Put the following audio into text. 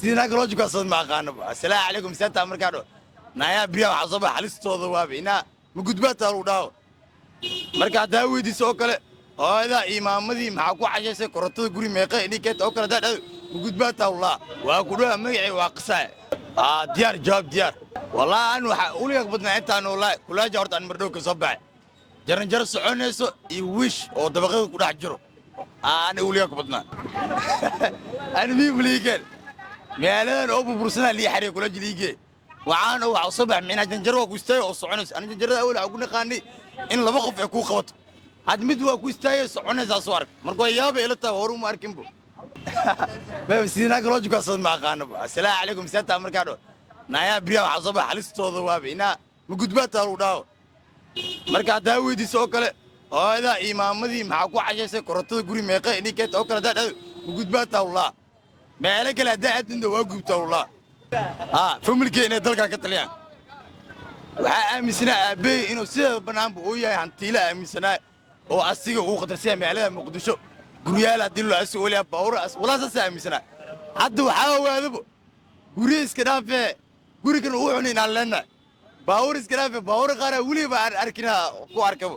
Sidii naagga loo jukaasado ma aqaano. Assalaamu calaykum, seetaa markaa dho naayaa beriyaha waxaa soo baxa halistooda waaba inaa ma gudbaataa lagu dhaho. Marka haddaa weydiiso oo kale hooyadaa iyo maamadii maxaa ku cashaysay, korontada guri meeqa inikeeta oo kale haddaa dhahdo, ma gudbaataa walaa waa ku dhaha magacii waa qisaa. Aa diyaar, jawaab diyaar. Wallaahi an waxaa uliga badnaa intaan wallaahi kulaaja. Horta aan mardhow ka soo baxay jaranjaro soconayso iyo wiish oo dabaqada ku dhex jiro ana uliga ku badnaa. Ani miimliigeen magaaladan oo burbursanaa lii xariya kulaaja liigee waxaan waxa soo bax micnaa janjaro waa ku istaagay oo soconayso. Ani janjarada awal waxaa ku naqaanay in laba qof ay kuu qabato, had mid waa ku istaagay soconaysaa soo ark. Marka waa yaabay ila tahay, hore uma arkinbo. Sidii naagga loo jukaasado ma aqaano. Assalaamu calaykum, seetaa markaa dho naayaa beriyaha waxaa soo baxa halistooda waaba inaa ma gudbaataa lagu dhaho. Marka haddaa weydiiso oo kale hooyadaa iyo maamadii maxaa ku cashaysay, korontada guri meeqa inikeeta oo kale haddaa dhahdo, ma gudbaataa walaa meelo kale haddaa aadinta waa gubtaa walaa. Haa, familkii inay dalkan ka taliyaan waxaa aaminsanaa aabbeey inuu sideeda bannaanba uu yahay hantiila aaminsanaa oo asiga uu qatarsiya magaalada Muqdisho guryaal haddii loo asiga waliyaa baawur walaa saasa aaminsanaa. Hadda waxaa ogaadaba guryo iska dhaafee, gurigan uu xun inaan leenahay, baawur iska dhaafee, baawur qaaraa weliba aan arkinaa ku arkabo.